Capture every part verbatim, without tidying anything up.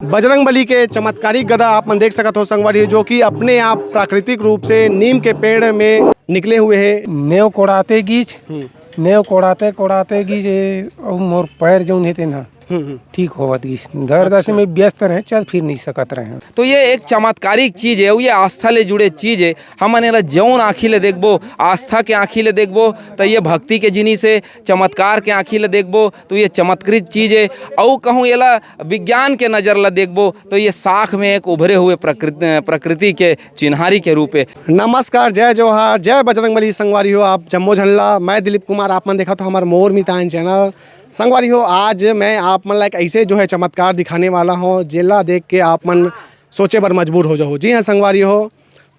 बजरंग बली के चमत्कारिक गदा आप मन देख सकत हो संगवारी हो, जो कि अपने आप प्राकृतिक रूप से नीम के पेड़ में निकले हुए हे। नेव कोड़ाते गीच, हम्म। नेव कोड़ाते कोड़ाते गीच, ए, अउ मोर पैर जौन हे तेन ह हम्म, हम्म। ठीक होवत गीच। दर्द अच्छा। से मैं व्यस्त रहे, चल फिर नहीं सकत रहे। तो ये एक चमत्कारिक चीज है, ये आस्था ले जुड़े चीज है। हमन एला जौन आँखी ले देखबो, आस्था के आँखी ले देखबो, तो ये भक्ति के जिनिस हे। चमत्कार के आँखी ले देखबो, तो ये चमत्कृत चीज हे। अउ कहूँ एला विज्ञान के नजर ला देखबो, तो ये साख में एक उभरे हुए प्रकृति, प्रकृति के चिन्हारी के रूप हे। नमस्कार, जय जोहार, जय बजरंगबली संगवारी हो। आप जम्मो झन ला, मैं दिलीप कुमार, आप मन देखत हो हमर मोर मितान चैनल। संगवारी हो, आज मैं आप मन ला एक ऐसे जो है चमत्कार दिखाने वाला हूँ, जेला देख के आप मन सोचे बर मजबूर हो जाओ। जी हाँ संगवारी हो,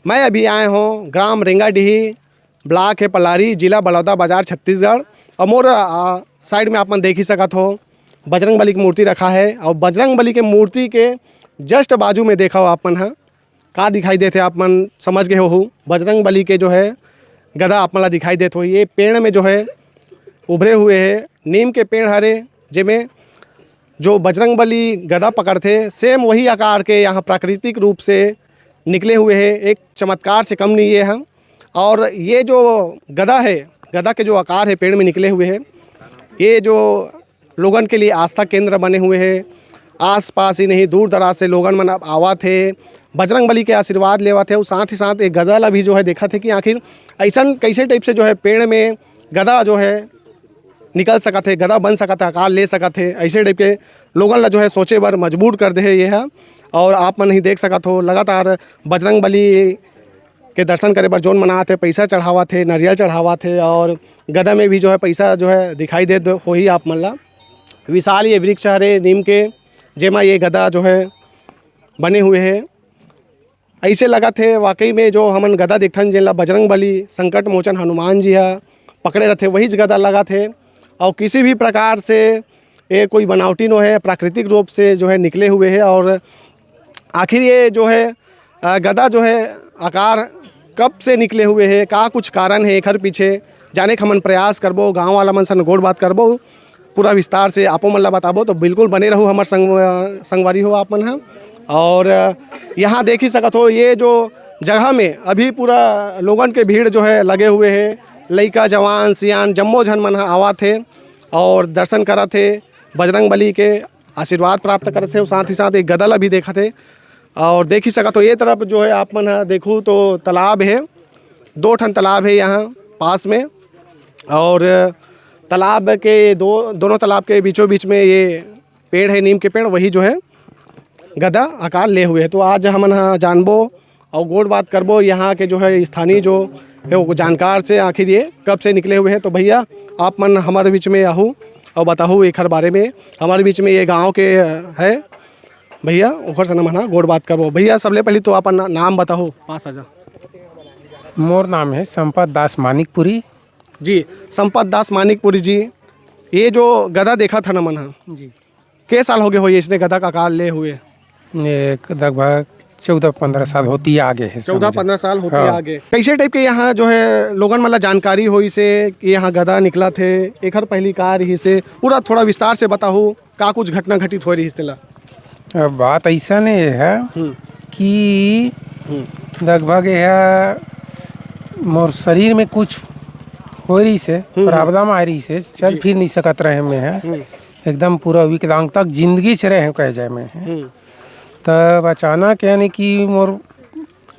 मैं अभी आए हूँ ग्राम रेंगाडीही, ब्लॉक है पलारी, जिला बलौदाबाजार, छत्तीसगढ़। और मोर, आ, साइड में आप मन देख ही सकत हो, बजरंग बली की मूर्ति रखा है। और बजरंग बली के मूर्ति के जस्ट बाजू में देखा हो आप मन ह, का दिखाई देथे, आप मन समझ गए हो, बजरंग बली के जो है गदा आप मन ला दिखाई देत हो। ये पेड़ में जो है उभरे हुए है, नीम के पेड़ हरे, जेमे जो बजरंग बली गदा पकड़थे, सेम वही आकार के यहाँ प्राकृतिक रूप से निकले हुए हैं। एक चमत्कार से कम नहीं ये है। और ये जो गदा है, गदा के जो आकार है पेड़ में निकले हुए हैं, ये जो लोगन के लिए आस्था केंद्र बने हुए हैं। आसपास ही नहीं, दूर दराज से लोगन मन अब आवत हे, बजरंग बली के आशीर्वाद लेवत हे। और साथ ही साथ एक गदा ला भी जो है देखत हे कि आखिर ऐसन कैसे टाइप से जो है पेड़ में गदा जो है निकल सकत हे, गदा बन सकत हे, आकार ले सकत हे। ऐसे टाइप के लोगन ला जो है सोचे बर मजबूर कर दे हे ये ह। और आप मन ही देख सकत हो, लगातार बजरंग बली के दर्शन करे बर जोन मन आथे, पैसा चढ़ावत हे, नरियल चढ़ावत हे और गदा में भी जो है पैसा जो है दिखाई देत होही आप मन ला। विशाल ये वृक्ष हरे नीम के, जेमा ये गदा जो है बने हुए हे। ऐसे लगत हे वाकई में जो हमन गदा देखथन, जेन ला बजरंग बली, संकट मोचन हनुमान जी ह पकड़े रथे, वही गदा लगत हे। और किसी भी प्रकार से ये कोई बनावटी नो है, प्राकृतिक रूप से जो है निकले हुए है। और आखिर ये जो है, अ, गदा जो है आकार कब से निकले हुए है, का कुछ कारण है एखर पीछे, जाने के हमन प्रयास करबो, गाँव वाला मन सन गोठ बात करबो, पूरा विस्तार से आपो मन ला बताबो। तो बिल्कुल बने रहू हमर संग-, संगवारी हो आप मन ह। और यहाँ देख ही सकत हो, ये जो जगह में अभी पूरा लोगन के भीड़ जो है लगे हुए है, लइका, जवान, सियान, जम्मो झन मन ह आवत हे और दर्शन करत हे, बजरंग बली के आशीर्वाद प्राप्त करत हे। साथ ही साथ एक गदा ला भी देखत हे। और देख ही सकत हो, ये तरफ जो है आप मन ह देखू तो तालाब है, दो ठन तालाब है यहाँ पास में। और तालाब के दो, दोनों तालाब के बीचों बीच में ये पेड़ है नीम के पेड़, वही जो है गदा आकार ले हुए है। तो आज हमन ह जानबो और गोठ बात करबो यहाँ के जो है स्थानीय जो है वो जानकार से, आखिर ये कब से निकले हुए हैं। तो भैया, आप मन हमारे बीच में आहू और बताहू एखर बारे में। हमारे बीच में ये गांव के है भैया, ओखर से हमन ह गोठ बात करबो। भैया, सबले पहले तो अपन ना-, नाम बताहू, पास आ जा। मोर नाम है संपत दास मानिकपुरी। जी, संपत दास मानिकपुरी जी, ये जो गदा देखत हन हमन ह, जी। के साल हो गए होही इसने गदा का आकार ले हुए? एक लगभग चौदह पन्द्रह साल होती आगे है, चौदह समझ। पन्द्रह साल होती हाँ। आगे। कैसे टाइप के यहाँ जो है लोगन मन ला जानकारी होइस हे कि यहाँ गदा निकलत हे, एखर पहली का रिहिस हे, पूरा थोड़ा विस्तार से बताहू, का कुछ घटना घटित होए रिहिस तेला? अब बात ऐसा नहीं है हम्म। कि हम्म। लगभग यह मोर शरीर में कुछ हो रहिस हे, हम्म। प्रॉब्लम आ रहिस हे, चल जी। फिर नहीं सकत रहे मैं है। हम्म। एकदम पूरा विकलांग तक जिंदगी से रहे कहे जाए मैं है। हम्म। तब अचानक यानी कि मोर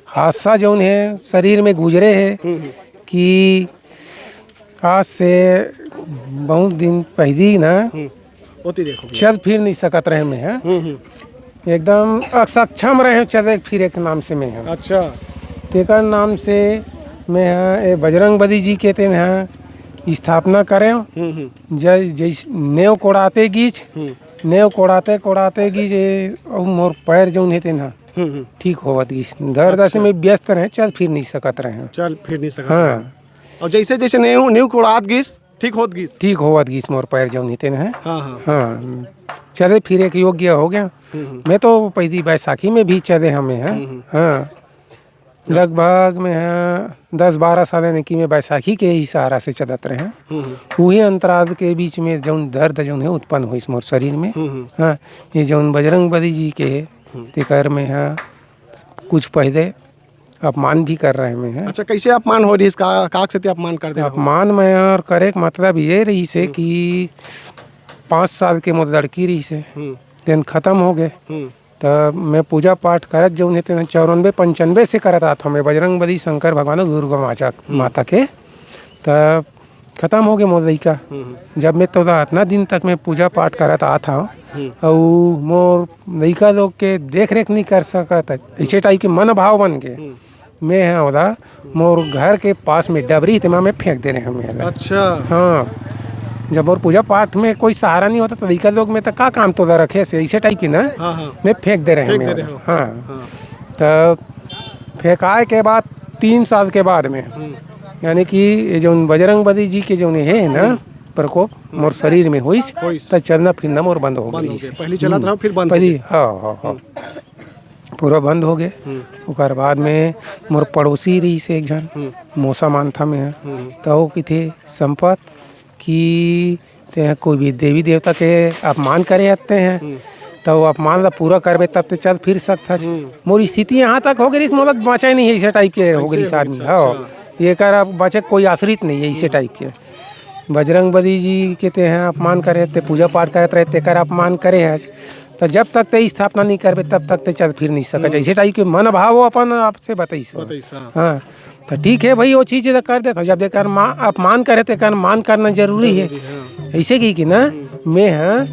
हादसा जौन है शरीर में गुजरे है हम्म, हम्म। कि आज से बहुत दिन पहली ना हम्म। ओती देखो भैया। चल फिर नहीं सकत रहे मैं है। हम्म, हम्म। एकदम असक्षम रहे चले फिरे के नाम से मैं है। अच्छा। तेकर नाम से मैं है ए बजरंग बली जी के तेन है स्थापना करे। हम्म, हम्म। जय, जय नेव कोड़ाते गीच, हम्म। नेव कोड़ाते कोड़ाते गीच, ए, अउ मोर पैर जौन हे तेन ह हम्म, हम्म। ठीक होवत गीस। दर्द अच्छा। से मैं व्यस्त रहे, चल फिर नहीं सकत रहे। चल फिर नहीं सकत हाँ। रहे। और जैसे जैसे नेव, नेव कोड़ात गीस, ठीक होत गीस। ठीक होवत गीस मोर पैर जौन हे तेन ह। हाँ, हाँ। हाँ। चले फिरे के योग्य हो गया। हम्म, हम्म। मैं तो पहली बैसाखी में भी चले हमें हैं। हम्म, हम्म। हाँ। लगभग मैं ह दस बारह साल, यानी कि मैं बैसाखी के ही सहारा से चलत रहे। हम्म, हम्म। उही अंतराल के बीच में जौन दर्द जौन है उत्पन्न होइस मोर शरीर में। हम्म, हम्म। हाँ, ये जौन बजरंग बली जी के हे, हम्म। तेकर मैं ह कुछ पहले अपमान भी कर रहे मैं ह। अच्छा, कैसे अपमान हो रही इसका? काक से ते अपमान कर दे रहे हो? अपमान मैं और करे के मतलब ये रहिस हे हम्म। कि पाँच साल के मोर लड़की रहिस हे, हम्म। तेन खत्म हो गए। हम्म। त मैं पूजा पाठ करत जौन हे तेन चौरानबे पंचानबे से करत आत हौं मैं, बजरंग बली, शंकर भगवान और दुर्गा माता, हम्म। माता के। त खत्म हो गए मोर लइका। हम्म, हम्म। जब मैं तो अतना दिन तक मैं पूजा पाठ करत आत हौं, हम्म। अउ मोर लइका लोग के देख रेख नहीं कर सकत, ऐसे टाइप के मन भाव बन के हम्म। मैं ह ओला मोर घर के पास में डबरी, तेमा मैं फेंक दे रहे हौं मैं ह। अच्छा। हाँ, जब मोर पूजा पाठ में कोई सहारा नहीं होता तो लइका लोग में तो का काम तोला रखे से, ऐसे टाइप की ना हाँ, हाँ। मैं फेंक दे रहे हौं फेंक मैं दे ह। रहे हो। हाँ। हाँ। त फेंकाए के बाद तीन साल के बाद में, हम्म। यानी कि ये जौन बजरंग बली जी के जौन हे ना हम्म। प्रकोप हम्म। मोर शरीर में होइस, होइस। त चलना फिरना मोर बंद हो बंद हो गइस। गया। पहली चलत हम्म। रहो, फिर बंद हो पहली, गया। हाँ, हाँ, हाँ। हम्म। पूरा बंद हो गए। हम्म। ओकर बाद में मोर पड़ोसी रहिस एक झन, हम्म। मौसा मानथौं मैं ह। हम्म। त वो किथे संपत कि ते कोई भी देवी देवता के अपमान करे हते हैं, हम्म। त वो अपमान ला पूरा करबे तब ते चल फिर सकत हस। हम्म। मोर स्थिति यहाँ तक हो गई, मोला बाँचे नहीं है, ऐसे टाइप के हो ऐसे गई हो आदमी। गई, हाँ, अच्छा। ये कर अब बाँचे कोई आश्रित नहीं है, ऐसे हम्म। टाइप के। बजरंग बली जी के ते हैं अपमान करे, ते पूजा पाठ करत रहे, तेकर अपमान करे है, त जब तक ते स्थापना नहीं करबे तब तक ते चल फिर नहीं सकत। हम्म। ऐसे टाइप के मन भाव वो अपन आपसे बताइस हो। बताइस, हाँ। हाँ। त ठीक है भाई, वो चीज ला कर देथौं। जब एकर मा-, अपमान करे, त एकर मान करना जरूरी है। जरूरी है, हाँ। ऐसे की कि ना, हम्म। मैं ह,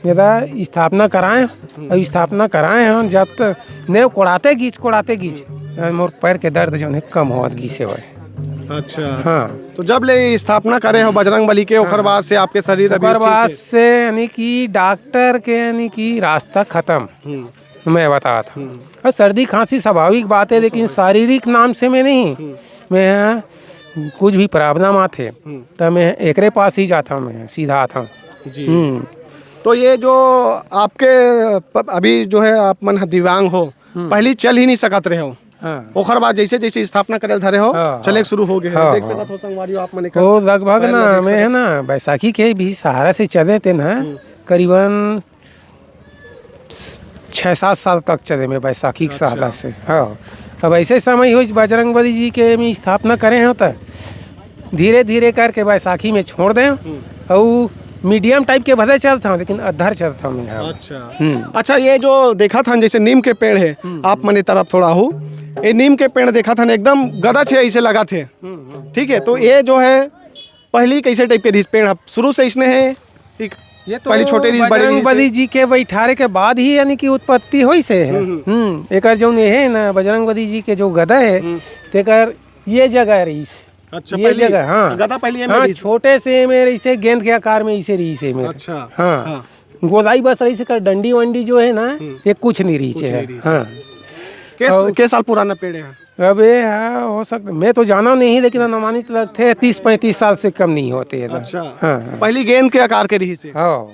जदा स्थापना कराए, हम्म। अउ स्थापना कराए हौं, जब त नेव कोड़ाते गीच, कोड़ाते गीच, हम्म। अ, मोर पैर के दर्द जौन है, कम होवत गीस हे भाई। अच्छा। हाँ। तो जब ले स्थापना करे हो बजरंग बली के, ओकर हाँ। बाद से आपके शरीर अभी ओकर ठीक बाद है? से यानी कि डॉक्टर के यानी कि रास्ता खत्म। हम्म। मैं बतात हौं। हम्म। अउ सर्दी खांसी स्वाभाविक बात है, लेकिन स्वाभाविक। शारीरिक नाम से मैं नहीं। हम्म। मैं ह कुछ भी problem आथे, हम्म। त मैं एकरे पास ही जात हौं, मैं सीधा आत हौं। जी। हम्म। तो ये जो आपके प-, अभी जो है आप मन ह दिव्यांग हो, हम्म। पहली चल ही नहीं सकत रहे हो। हाँ। ओकर बाद जैसे जैसे स्थापना करे धरे हो, हाँ, चले हाँ। शुरू हो गए हैं। हाँ, देख हाँ। सकत हो संगवारी हो आप मन एकर वो लगभग पैर ना, ला देख मैं सकत है ना, बैसाखी के भी सहारा से चले थे ना, हम्म। करीबन छः सात साल तक चले मैं बैसाखी के अच्छा। सहारा से। हाँ, अब ऐसे समय होइस बजरंग बली जी के मैं स्थापना करे हौं त धीरे धीरे करके बैसाखी में छोड़ दें। हम्म। अउ medium type के भले चलत हौं, लेकिन अधर चलत हौं मैं। हाँ। अच्छा। हम्म। अच्छा, ये जो देखत हन जैसे नीम के पेड़ है, हम्म। आप मन ए तरफ थोड़ा हो, ये नीम के पेड़ देखत हन एकदम गदच है, ऐसे लगत है। हम्म, हम्म। ठीक है, तो ये जो है पहली कैसे type के रहिस पेड़? अब शुरू से इसने है, ठीक, ये तो पहली छोटे रहिस, बड़े बजरंग रहिस बली से। जी के बैठारे के बाद ही यानी कि उत्पत्ति होइस हे। हम्म, हम्म। हम्म, एकर जौन ये है ना, बजरंग बली जी के जो गदा है, हम्म। तेकर ये जगह रहिस। अच्छा, ये पहली जगह, हाँ। गदा पहली एमे हाँ, रहिस। छोटे से में रहिस हे, गेंद के आकार में इसे रहिस हे मेरे। अच्छा। हाँ। हाँ। गोलाई बस रहिस हे, एकर डंडी वंडी जो है ना, हम्म। ये कुछ नहीं रहिस कुछ हे। नहीं रहिस हे। हाँ। के, और के साल पुराना पेड़ है? अब ये है, हो सकता, मैं तो जाना नहीं, लेकिन अनुमानित लगते हैं तीस पैंतीस साल से कम नहीं होते हैं। अच्छा। हाँ, हाँ। पहली गेंद के आकार के रहिस हे। हाँ।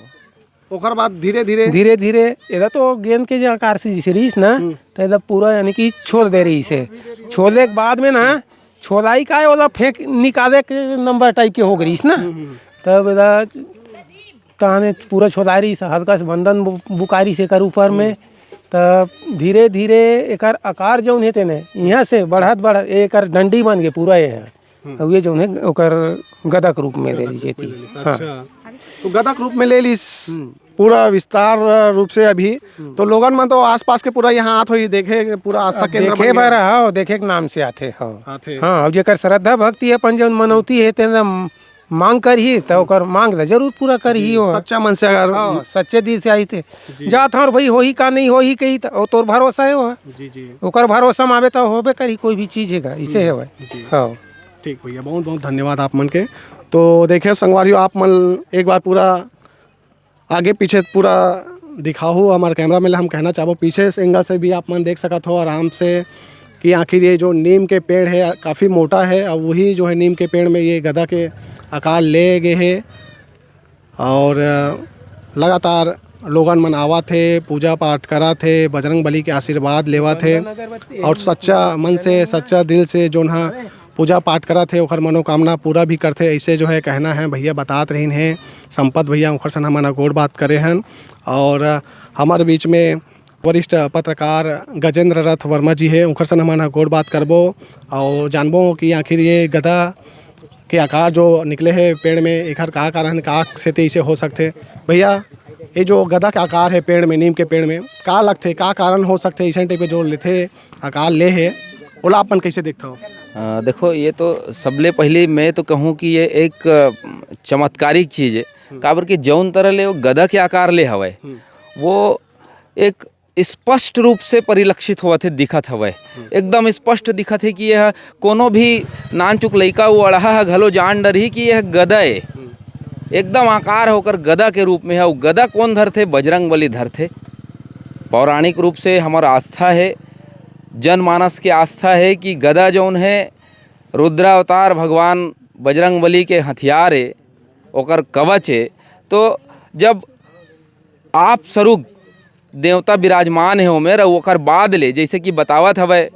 ओकर बाद धीरे-धीरे? धीरे-धीरे, एला तो गेंद के जे आकार से जैसे रहिस ना, हम्म। त एला पूरा यानी कि छोड़ दे रहिस हे। छोड़े के बाद में ना, छोड़ाई का है, ओला फेंक निकाले के number type के हो गई रहिस ना। हम्म, हम्म। तब एला ताने पूरा छोड़ाए रहिस, हल्का से बंदन बु-, बुकाए रहिस एकर ऊपर में। हम्म। त धीरे-धीरे एकर आकार जौन हे तेने, इहाँ से बढ़त बढ़त एकर डंडी बन के पूरा ये है। हम्म। अउ ये जौन हे ओकर गदा के रूप में ले गदा के लीजिए रूप में थी। ले लीस। हाँ। अच्छा। तो गदा के रूप में ले लीस। हम्म। पूरा विस्तार रूप से अभी। हम्म। तो लोगन मन तो आसपास के पूरा यहाँ आत होही देखे, पूरा आस्था केंद्र देखे बन गया। बर, हाँ, देखे के नाम से आथे, हाँ। आथे। हाँ, अउ जेकर श्रद्धा भक्ति अपन जौन मनौती हे, तेन मांग करही, त ओकर मांग ल जरूर पूरा करही जी, वो। सच्चा मन से अगर हाँ, सच्चे दिल से आही ते। जी। जात हौं भाई, होही का नहीं होही कही, त ओ तोर भरोसा है वो। जी, जी। ओकर भरोसा में आवे त होबे करही, कोई भी चीज है का, इसे है भाई। जी। हाँ। ठीक भैया, बहुत बहुत धन्यवाद आप मन के। तो देखिए संगवारियों, आप मन एक बार पूरा आगे पीछे पूरा दिखाहू, हमारे camera में हम कहना चाहबो, पीछे से angle से भी आप मन देख सकत हो आराम से कि आखिर ये जो नीम के पेड़ है काफ़ी मोटा है, और वही जो है नीम के पेड़ में ये गदा के आकार ले गए है। और लगातार लोगन मन आवत हे, पूजा पाठ करत हे, बजरंग बली के आशीर्वाद लेवत हे और सच्चा मन से, सच्चा दिल से जोन ह पूजा पाठ करत हे, ओखर मनोकामना पूरा भी करथे, ऐसे जो है कहना है। भैया बतात रहिन हे, संपत भैया, ओखर सन हमन ह गोठ बात करे हन और हमर बीच में वरिष्ठ पत्रकार गजेंद्र रथ वर्मा जी हे, ओखर सन हमन ह गोठ बात करबो और जानबो कि आखिर ये गदा के आकार जो निकले हे पेड़ में, एखर का कारण, का सेती इसे हो सकथे। भैया, ये जो गदा के आकार हे पेड़ में, नीम के पेड़ में, का लगथे, का कारण हो सकथे, अइसन type के जो लेथे, आकार ले हे, ओला अपन कैसे देखथव? अ, देखो, ये तो सबले पहले मैं तो कहूँ कि ये एक, अ, चमत्कारिक चीज है, हम्म। काबर कि जौन तरह ले वो गदा के आकार ले हवय, हम्म। वो एक स्पष्ट रूप से परिलक्षित होवत हे, दिखत हवय। हम्म। एकदम स्पष्ट दिखत हे कि यह कोनो भी नानचुक लइका, वो अड़हा ह घलो जान डरही कि यह गदा ए। हम्म। एकदम आकार ह ओकर गदा के रूप में हे। अउ गदा कोन धरथे? बजरंग बली धरथे। पौराणिक रूप से हमर आस्था हे, जनमानस के आस्था हे कि गदा जौन हे, रुद्रावतार भगवान बजरंग बली के हथियार ए, ओकर कवच ए। तो जब आप सरुग देवता विराजमान हे ओमेर, अउ ओकर बाद ले, जइसे कि बतावत हवय,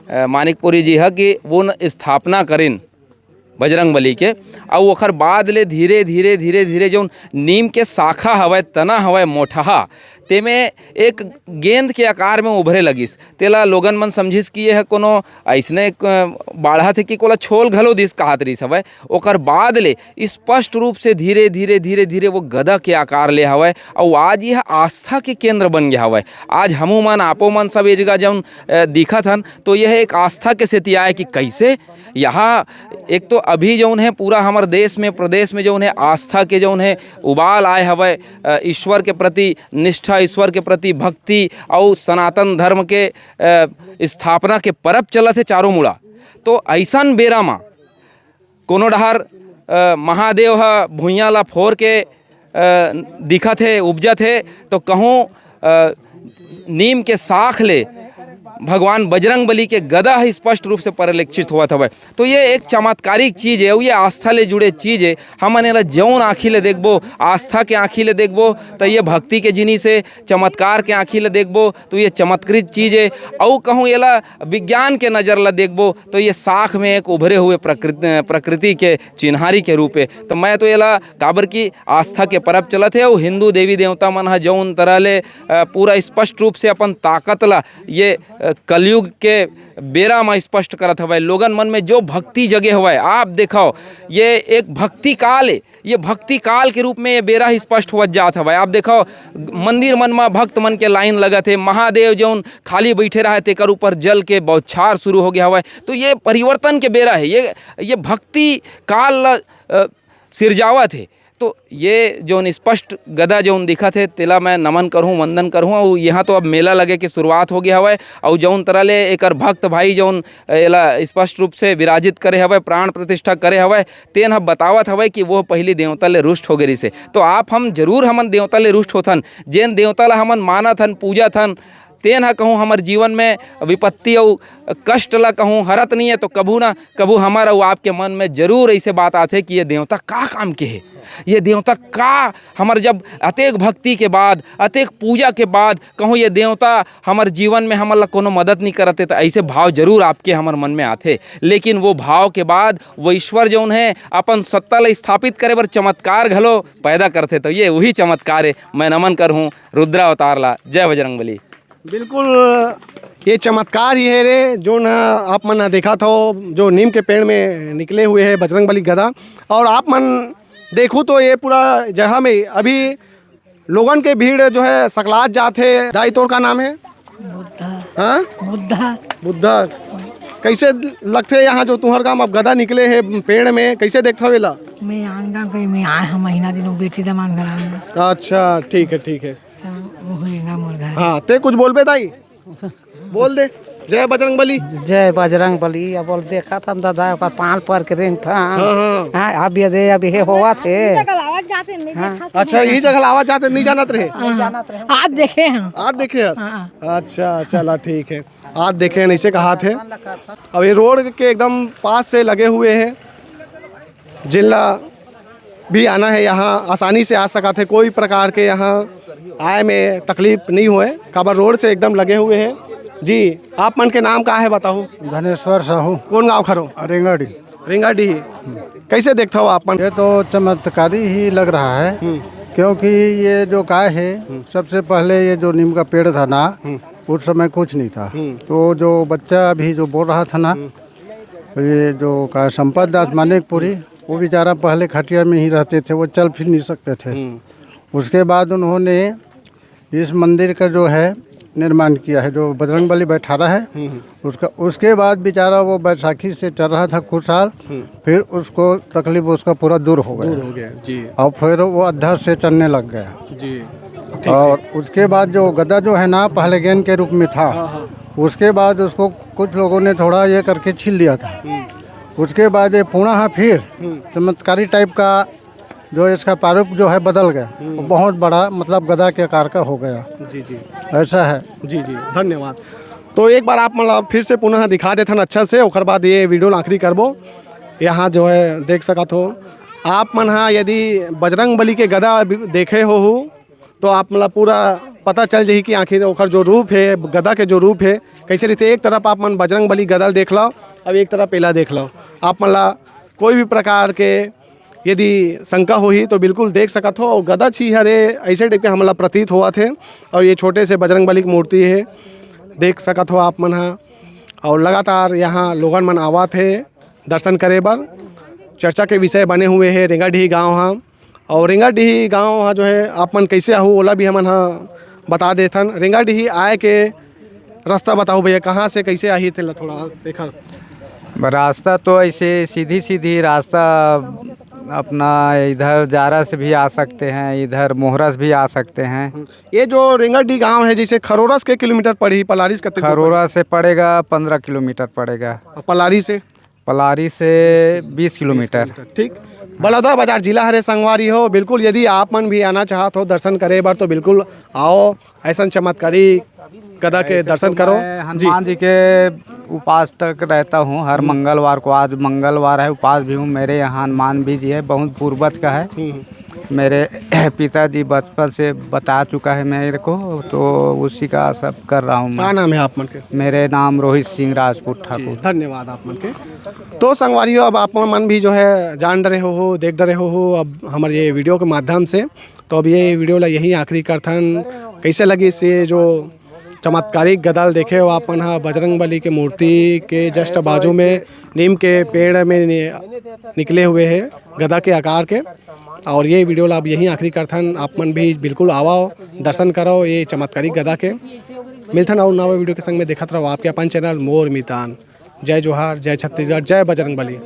अ, मानिकपुरी जी ह कि वो न स्थापना करिन बजरंग बली के, अउ ओकर बाद ले धीरे, धीरे, धीरे, धीरे जौन नीम के शाखा हवय, तना हवय मोटहा, तेमे एक गेंद के आकार में उभरे लगिस। तेला लोगन मन समझिस कि यह कोनो अइसने एक, अ, बाढ़त हे कि कोला छोल घलो दिस, कहत रिहिस हवय। ओकर बाद ले स्पष्ट रूप से धीरे, धीरे, धीरे, धीरे वो गदा के आकार ले हवय, अउ आज यह आस्था के केंद्र बन गया हवय। आज हमू मन, आपो मन सब ए जगह जौन, अ, दिखत हन, तो यह एक आस्था के सेती आय कि कैसे यहाँ एक तो अभी जौन है पूरा हमर देश में, प्रदेश में जौन है आस्था के जौन है उबाल आय हवय, अ, ईश्वर के प्रति निष्ठा, ईश्वर के प्रति भक्ति अउ सनातन धर्म के, अ, स्थापना के परब चलत हे चारों मुड़ा। तो अइसन बेरा म कोनो डहर, अ, महादेव ह भुइयां ला फोर के, अ, दिखत हे, उपजत हे, तो कहूँ, अ, नीम के शाख ले भगवान बजरंग बली के गदा ह स्पष्ट रूप से परिलक्षित होवत हवय। तो ये एक चमत्कारिक चीज हे, अउ ये आस्था ले जुड़े चीज हे। हमन एला जौन आँखी ले देखबो, आस्था के आँखी ले देखबो, तो ये भक्ति के जिनिस हे। चमत्कार के आँखी ले देखबो, तो ये चमत्कृत चीज हे। अउ कहूँ एला विज्ञान के नजर ला देखबो, तो ये शाख में एक उभरे हुए प्रकृति, प्रकृति के चिन्हारी के रूप हे। तो मैं तो एला, काबर कि आस्था के परब चलत हे, अउ हिंदू देवी देवता मन ह जौन तरह ले, अ, पूरा स्पष्ट रूप से अपन ताकत ला ये, अ, कलयुग के बेरा म स्पष्ट करत हवय। लोगन मन में जो भक्ति जगे हवय, आप देखव, ये एक भक्ति काल हे। ये भक्ति काल के रूप में ये बेरा ही स्पष्ट होवत जात हवय। आप देखव, मंदिर मन म भक्त मन के लाइन लगत हे, महादेव जौन खाली बइठे रहय, तेकर ऊपर जल के बौछार शुरू हो गया हवय। तो ये परिवर्तन के बेरा हे, ये, ये भक्ति काल ल, अ, सिरजावत हे। तो ये जौन स्पष्ट गदा जौन दिखत हे, तेला मैं नमन करहूँ, वंदन करहूँ। अउ यहाँ तो अब मेला लगे के शुरुआत हो गया हवय, अउ जौन तरह ले एकर भक्त भाई जौन एला स्पष्ट रूप से विराजित करे हवय, प्राण प्रतिष्ठा करे हवय, तेन ह बतावत हवय कि वो पहिली देवता ले रुष्ट हो गे रिहिसे। तो आप हम जरूर हमन देवता ले रुष्ट होथन, जेन देवता ला हमन मानत हन, पूजत हन, तेन ह कहूँ हमर जीवन में विपत्ति अउ कष्ट ला कहूँ हरत नहीं है, तो कभू ना कभू हमर अउ आपके मन में जरूर ऐसे बात आथे कि ये देवता का काम के हे, ये देवता का हमर जब अतेक भक्ति के बाद, अतेक पूजा के बाद कहूँ ये देवता हमर जीवन में हमन ला कोनो मदद नहीं करत हे, तो ऐसे भाव जरूर आपके हमर मन में आथे। लेकिन वो भाव के बाद वो ईश्वर जौन है अपन सत्ता ला स्थापित करे बर चमत्कार घलो पैदा करथे, तो ये वही चमत्कार है। मैं नमन करहूँ रुद्रावतार ला। जय बजरंग बली। बिल्कुल, ये चमत्कार ही है रे, जो न आप मन देखत हो, जो नीम के पेड़ में निकले हुए है बजरंग बली गदा। और आप मन देखो तो ये पूरा जगह में अभी लोगन के भीड़ जो है सकलात जात है। दाई, तोर का नाम है? बुद्धा। हाँ? बुद्धा। बुद्धा। कैसे लगथे यहाँ जो तुहर गाँव अब गदा निकले है पेड़ में, कैसे देखत हवे ला? मैं आन गाँव के, मैं आए हम महीना दिन, वो बेटी दमान घर आए हैं। अच्छा, ठीक है, ठीक है। हाँ, वो होएगा मोर घर। हाँ, ते कुछ बोलबे दाई? बोल दे, जय बजरंग बली। जय बजरंग बली। अब बोल, देखत हन दादा, ओकर पाँव पर के रेंगथन। हाँ, हाँ। हाँ, अब ये दे, अब ये होवत हे। जगह लावत जाते नहीं हाँ। देखा अच्छा, यही जगह लावत जाते नहीं जानत रहे। हाँ, हाँ। आज देखे हैं। आज देखे हस? हाँ। अच्छा, चला ठीक है, आज देखे हैं, ऐसे कहाथे। अब ये रोड के एकदम पास से लगे हुए हैं, जिनला भी आना है यहाँ आसानी से आ सकत है, कोई प्रकार के यहाँ आए में तकलीफ नहीं होए, काबर रोड से एकदम लगे हुए हैं। जी, आप मन के नाम का है बताओ? धनेश्वर साहू। कौन गांव खरो? रेंगाडी। रेंगाडीह। कैसे देखता हो आप मन? ये तो चमत्कारी ही लग रहा है, हम्म। क्योंकि ये जो गाय है, हम्म। सबसे पहले ये जो नीम का पेड़ था ना, हम्म। उस समय कुछ नहीं था। हम्म। तो जो बच्चा अभी जो बोल रहा था ना, हम्म। ये जो का संपत दास मानिकपुरी, वो बेचारा पहले खटिया में ही रहते थे, वो चल फिर नहीं सकते थे। हम्म। उसके बाद उन्होंने इस मंदिर का जो है निर्माण किया है, जो बजरंग बली बैठारा है, हम्म, हम्म। उसका, उसके बाद बेचारा वो बैसाखी से चल रहा था खुशहाल, हम्म। फिर उसको तकलीफ उसका पूरा दूर हो गया। दूर हो गया, जी। और फिर वो अद्धा से चलने लग गया। जी। ठीक, और ठीक। उसके बाद जो गदा जो है ना, पहले गेंद के रूप में था, हाँ, हाँ। उसके बाद उसको कुछ लोगों ने थोड़ा ये करके छील लिया था। हम्म। उसके बाद ये पुनः फिर हम्म। चमत्कारी टाइप का जो इसका प्रारूप जो है बदल गया, हम्म। वो बहुत बड़ा, मतलब, गदा के आकार का हो गया। जी, जी। ऐसा है। जी, जी, धन्यवाद। तो एक बार आप, मतलब, फिर से पुनः दिखा देथन अच्छा से, ओकर बाद ये वीडियो ला आखिरी करबो। यहाँ जो है देख सकत हो आप मन हा, यदि बजरंग बली के गदा भी देखे हो, हो तो आप, मतलब, पूरा पता चल जाही कि आखिर ओकर जो रूप है, गदा के जो रूप है, कैसे रहते। एक तरफ आप मन बजरंग बली गदा देख लो, अब एक तरफ एला देख लो। आप मन ला कोई भी प्रकार के यदि शंका होही तो बिल्कुल देख सकत हो। और गदा छी हरे ऐसे टाइप के हमला प्रतीत होवत हे। और ये छोटे से बजरंग बली की मूर्ति है, देख सकत हो आप मन हा। और लगातार यहाँ लोगन मन आवत हे दर्शन करे बर। चर्चा के विषय बने हुए है रेंगाडीह गांव हा। और रेंगाडीह गांव हा जो है आप मन कैसे आहू ओला भी हमन हा बता देथन। रेंगाडीह आए के रास्ता बताओ भैया, कहाँ से कैसे आही तेला थोड़ा देखा। रास्ता तो ऐसे सीधी सीधी रास्ता, अपना इधर जारा से भी आ सकते हैं, इधर मोहरा से भी आ सकते हैं। ये जो रेंगाडीह गांव है, जैसे खरोरा से के किलोमीटर पड़ी, पलारी से कते दूर खरोरा से पड़ेगा पन्द्रह किलोमीटर पड़ेगा। और पलारी से? पलारी से बीस किलोमीटर। ठीक। बलौदा बाजार जिला हरे संगवारी हो, बिल्कुल यदि आप मन भी आना चाहत हो दर्शन करे बर तो बिल्कुल आओ, ऐसन चमत्कारी गदा के ऐसे दर्शन तो करो। मैं जी। हनुमान जी के उपासक रहता हूँ हर हम्म। मंगलवार को। आज मंगलवार है, उपास भी हूँ। मेरे यहाँ हनुमान भी जी है, बहुत पूर्वज का है। हम्म। मेरे पिताजी बचपन से बता चुका है मेरे को, तो उसी का सब कर रहा हूँ मैं। का नाम है आप मन के? मेरे नाम रोहित सिंह राजपूत जी, ठाकुर। धन्यवाद आप मन के। तो संगवारी हो, अब आप मन भी जो है जान डरे हो, हो, देख डरे हो, हो अब हमर ये वीडियो के माध्यम से। तो अब ये वीडियो ला यहीं आखिरी करथन। कैसे लगिस ये जो चमत्कारिक गदा ल देखे हो आप मन हा, बजरंग बली के मूर्ति के just बाजू में नीम के पेड़ में नि-, निकले हुए है गदा के आकार के। और ये वीडियो ला अब यहीं आखिरी करथन। आप मन भी बिल्कुल आवो, दर्शन करो ये चमत्कारिक गदा के। मिलथन और नवा वीडियो के संग में, देखत रहो आपके अपन चैनल मोर मितान। जय जोहार, जय छत्तीसगढ़, जय बजरंग बली।